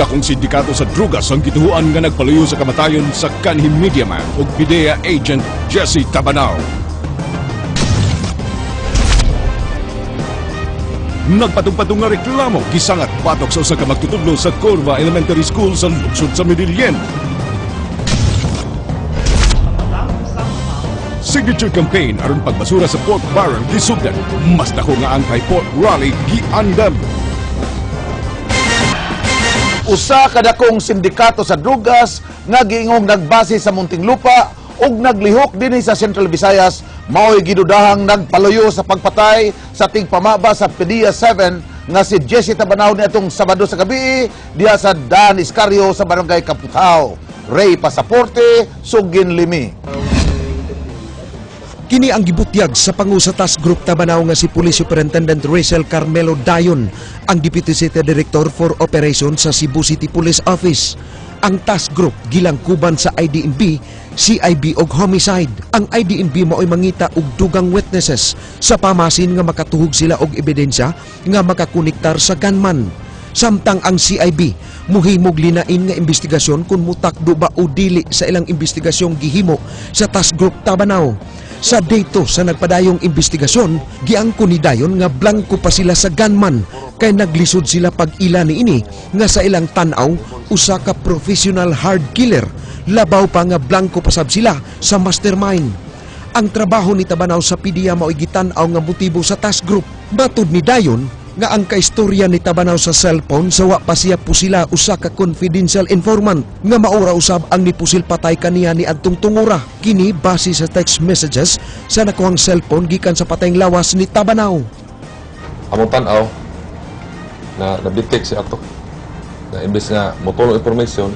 Dakong sindikato sa drugas ang gituhuan nga nagpaluyo sa kamatayon sa kanhi mediaman ug PDEA agent Jesse Tabanao. Nagpatong-patong nga reklamo gisangat batok sa usa ka magtutudlo sa Corva Elementary School sa lungsod sa Medellin. Signature campaign aron pagbasura sa pork barrel gisugdan. Mas dako nga anti-pork rally giandam. Usa ka dakong sindikato sa drugas nga giingong nagbase sa Muntinlupa ug naglihok dinhi sa Central Visayas mao'y gidudahang nagpaluyo sa pagpatay sa tigpamaba sa PDEA 7 nga si Jesse Tabanao niadtong Sabado sa gabi diha sa Dan Iscario sa Barangay Kaputaw. Ray Pasaporte, Sugin Limi. Kini ang gibutyag sa pangu sa Task Group Tabanao nga si Police Superintendent Rachel Carmelo Dayon, ang Deputy City Director for Operations sa Cebu City Police Office. Ang task group gilangkuban sa IDNB, CIB og homicide. Ang IDNB mao'y mangita og dugang witnesses sa pamasin nga makatuhog sila og ebidensya nga makakonektar sa gunman. Samtang ang CIB muhimog linain nga investigasyon kung mutakdo ba o dili sa ilang investigasyong gihimo sa Task Group Tabanao. Sa dito sa nagpadayong investigasyon, giangko ni Dayon nga blanko pa sila sa gunman kay naglisod sila pag-ila niini nga sa ilang tan-aw usa ka professional hard killer, labaw pa nga blanko pasab sila sa mastermind. Ang trabaho ni Tabanao sa PDEA mao'y gitan-aw nga motibo sa task group. Matud ni Dayon nga ang kaistorya ni Tabanao sa cellphone sa wa pa siya pusila usa ka confidential informant nga maura usab ang nipusil patay kaniya ni adtong tungura. Kini base sa text messages sa nakuhang cellphone gikan sa patayng lawas ni Tabanao. Among tan-aw na nabitik si ato na imbes nga motulong information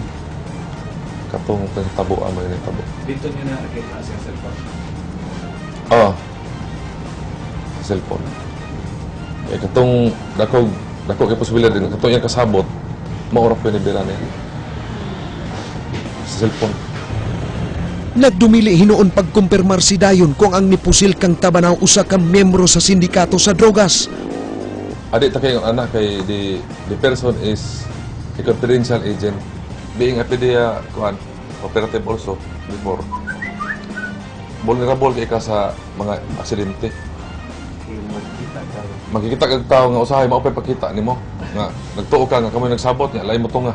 katong tabo ang mga tabo. Dito niyo na nakita sa cellphone. Ah, cellphone. Eh katong dako dako kay posibilidad din katong iyang kasabot maura po ni bira niya sa cellphone. Nagdumili hinuon pagkumpirmar si Dayon kung ang nipusil kang Tabanao usa ka miyembro sa sindikato sa drogas. Adi ta kay anak kay the person is a confidential agent, being a PDEA kuan operative also before, vulnerable kay ka sa mga aksidente. Makikita kag tao nga usahay mao pay pakita nimo nga nagtuo ka nga kamoy nagsabot nga lain mo tunga.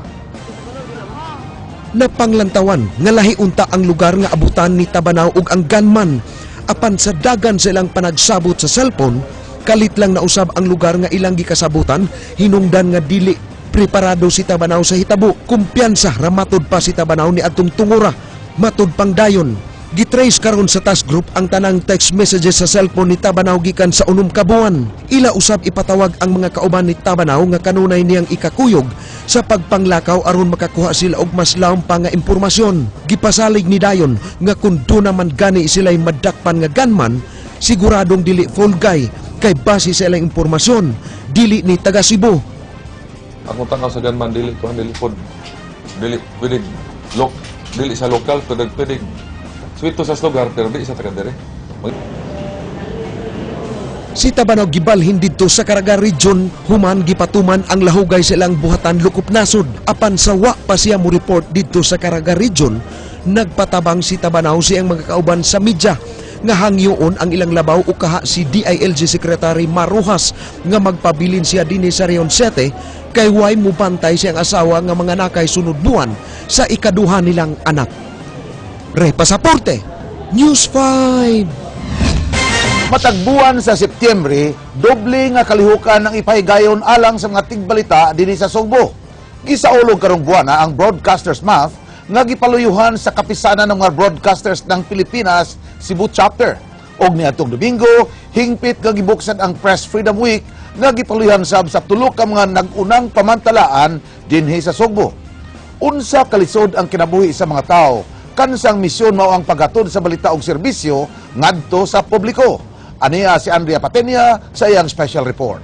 Napanglantawan nga lahi unta ang lugar nga abutan ni Tabanao ug ang gunman. Apan sa dagan sa ilang panagsabot sa cellphone, kalit lang nausab ang lugar nga ilang gikasabutan, hinungdan nga dili preparado si Tabanao sa hitabo. Kumpiyansa ramatod pa si Tabanao ni adtong tungura, matud pang Dayon. Gitrace karon sa task group ang tanang text messages sa cellphone ni Tabanao gikan sa 6 ka buwan. Ila usab ipatawag ang mga kauban ni Tabanao nga kanunay niyang ikakuyog sa pagpanglakaw aron makakuha sila og mas lawom pa nga impormasyon. Gipasalig ni Dayon nga kung doon naman gani sila'y madakpan nga gunman, siguradong dili fall guy kay base sa ilang impormasyon, dili ni taga Cebu. Akong tanaw sa gunman dili kuan dili pod dili pwede lok dili sa lokal pero pwede swito sa lugar pero di sa taga dere. Si Tabanao gibalhin didto sa Caraga Region human gipatuman ang lahugay sa ilang buhatan lukop nasod. Apan sa wa pa siya mo report didto sa Caraga Region, nagpatabang si Tabanao siyang mga kauban sa media nga hangyoon ang ilang labaw o kaha si DILG Secretary Marujas nga magpabilin siya dinhi sa Region 7 kay way mubantay siyang asawa nga mga nakay sunod buwan sa ikaduha nilang anak. Ray Pasaporte, News 5. Matag buwan sa Setyembre, doble nga kalihukan ang ipahigayon alang sa mga tigbalita dinhi sa Sugbo. Gisaulog karong buwana ang Broadcasters Month nga gipaluyuhan sa kapisanan ng mga broadcasters ng Pilipinas, Cebu Chapter. Og niadtong Domingo, hingpit nga gibuksan ang Press Freedom Week nga gipaluyuhan sab sa tulo ka mga nag-unang pamantalaan dinhi sa Sugbo. Unsa kalisod ang kinabuhi sa mga tao kansang misyon mao ang paghatod sa balita og serbisyo ngadto sa publiko. Aniya si Andrea Patenia sa iyang special report.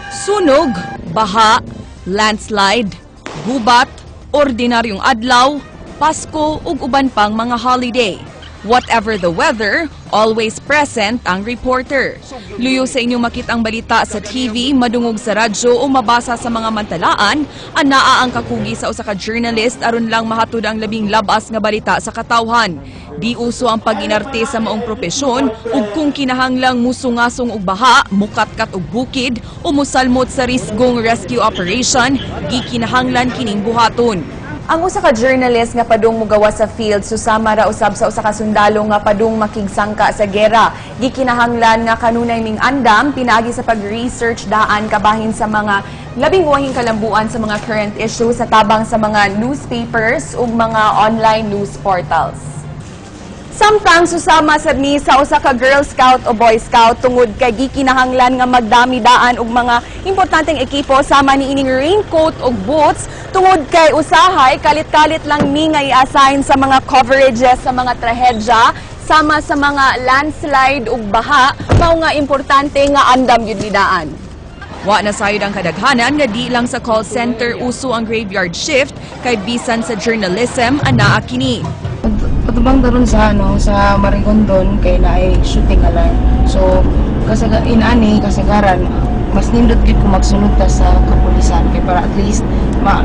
Sunog, baha, landslide, gubat, ordinaryong adlaw, Pasko ug uban pang mga holiday. Whatever the weather, always present ang reporter. Luyo sa inyong makita ang balita sa TV, madungog sa radyo o mabasa sa mga mantalaan, anaa ang kakugi sa usa ka journalist aron lang mahatod ang labing labas nga balita sa katawhan. Di uso ang pag-inarte sa maong propesyon ug kung kinahanglang musungasong og baha, mukatkat og bukid o musalmot sa risgong rescue operation, gikinahanglan kining buhaton. Ang usa ka journalist nga padung mugawas sa field susama ra usab sa usa ka sundalo nga padung makigsangka sa gera. Gikinahanglan nga kanunay ming andam pinaagi sa pag-research daan kabahin sa mga labing uwahing kalambuan sa mga current issues sa tabang sa mga newspapers ug mga online news portals. Samtang susama sad ni sa usa ka Girl Scout o Boy Scout tungod kay gikinahanglan nga magdami daan og mga importanteng ekipo sama ni ining raincoat ug boots tungod kay usahay kalit-kalit lang mi nga i-assign sa mga coverages sa mga trahedya sama sa mga landslide ug baha, mao nga importante nga andam gyud ni daan. Wa na sayod ang kadaghanan nga di lang sa call center uso ang graveyard shift kay bisan sa journalism anaa kini. Patubang daron sa ano sa Marigondon kay naay shooting alarm. So kasaga inani kasagaran mas nindot gyud kung magsunod ta sa kapulisan kay para at least ma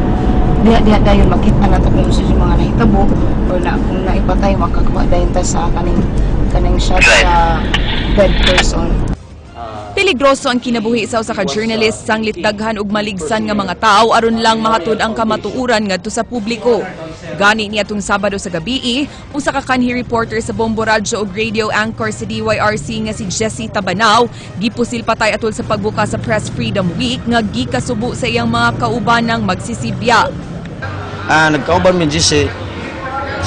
diha diha dayon makita nato kung unsa yung mga nahitabo or na kung naipatay, makakuha dayon ta sa kaning kaning shot sa dead person. Peligroso ang kinabuhi sa usa ka journalist sanglit daghan og maligsan nga mga tawo aron lang mahatod ang kamatuoran ngadto sa publiko. Gani niadtong Sabado sa gabii, usa ka kanhi reporter sa Bombo Radyo ug radio anchor sa DYRC nga si Jesse Tabanao gipusil patay atol sa pagbuka sa Press Freedom Week nga gikasubo sa iyang mga kaubanang magsisibya. Nagkauban mi GC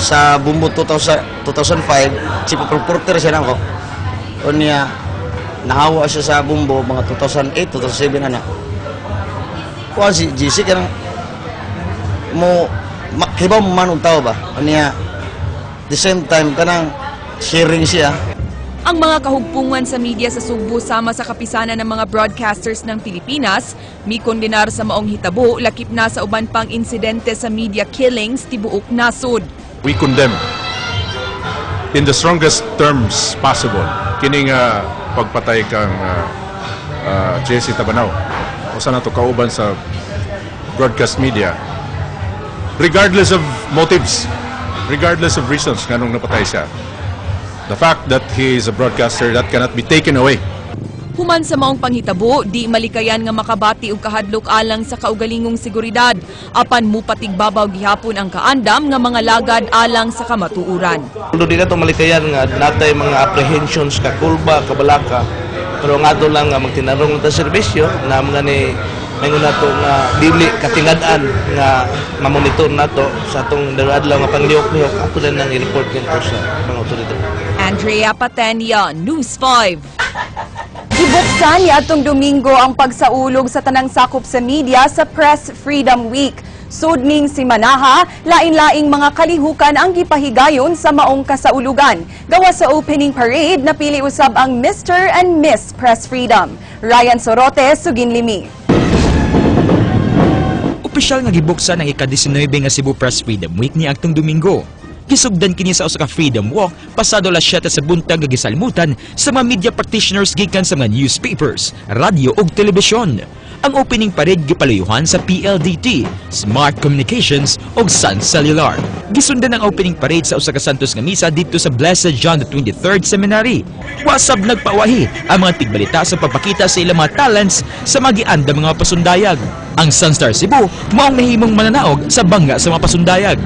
sa Bombo 2000, 2005, chief of reporter siya nako. Unya nahawa siya sa Bombo mga 2008, 2007 ana. Kuha si GC kanang mo makibaw mo man og tao ba. Unya the same time kanang sharing siya. Ang mga kahugpungan sa media sa Sugbo sama sa kapisanan ng mga broadcasters ng Pilipinas, mikondenar sa maong hitabo lakip na sa uban pang insidente sa media killings tibuok nasod. We condemn in the strongest terms possible kining pagpatay kang Jesse Tabanao. Usa nato kauban sa broadcast media. Regardless of motives, regardless of reasons nganong napatay siya. The fact that he is a broadcaster, that cannot be taken away. Human sa maong panghitabo, di malikayan nga makabati og kahadlok alang sa kaugalingong seguridad. Apan mupatigbabaw gihapon ang kaandam nga mga lagad alang sa kamatuuran. Although di na ito malikayan nga natay mga apprehensions, kakulba, kabalaka, pero ang ato lang nga magtinarong ta serbisyo na mga ni maingon nato nga dili katingad-an nga mamonitor nato sa atong adlaw nga panglihok-lihok, ato lang nang i-report ngadto sa mga otoridad. Andrea Patenia, News 5. Gibuksan niadtong Domingo ang pagsaulog sa tanang sakop sa media sa Press Freedom Week. Sudning simanaha, lain-laing mga kalihukan ang gipahigayon sa maong kasaulugan. Gawas sa opening parade, napili usab ang Mr. and Miss Press Freedom. Ryan Sorote, Suginlimi. Opisyal nga gibuksan ang ika-19 nga Cebu Press Freedom Week niadtong Domingo. Gisugdan kini sa usa ka Freedom Walk pasado alas 7 sa buntag nga gisalmutan sa mga media practitioners gikan sa mga newspapers, radyo ug telebisyon. Ang opening parade gipaluyuhan sa PLDT, Smart Communications ug Sun Cellular. Gisundan ang opening parade sa usa ka Santos nga misa didto sa Blessed John the 23rd Seminary. Wa sab nagpawahi ang mga tigbalita sa pagpakita sa ilang mga talents sa mga giandam mga pasundayag. Ang Sunstar Cebu maong nahimong mananaog sa bangga sa mga pasundayag.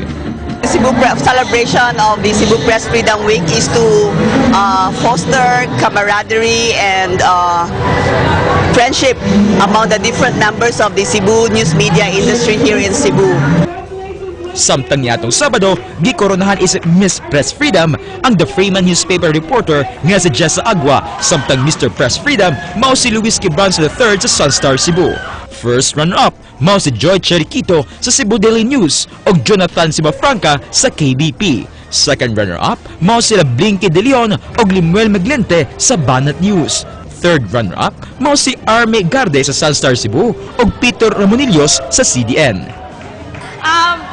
Cebu celebration of the Cebu Press Freedom Week is to foster camaraderie and friendship among the different members of the Cebu news media industry here in Cebu. Samtang niadtong Sabado, gikoronahan isip Miss Press Freedom ang The Freeman newspaper reporter nga si Jessa Agua, samtang Mr. Press Freedom mao si Luis Quibranza III sa Sunstar Cebu. First runner-up mao si Joy Cheriquito sa Cebu Daily News ug Jonathan Cimafranca sa KBP. Second runner-up mao sila Blinky De Leon ug Limuel Maglente sa Banat News. Third runner-up mao si Arme Garde sa Sunstar Cebu ug Peter Romonillos sa CDN.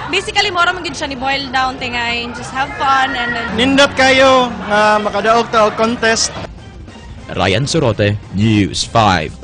Basically, mora man gud siya ni boil down tingay, just have fun and then Nindot kayo nga makadaog ta og contest. Ryan Sorote, News 5.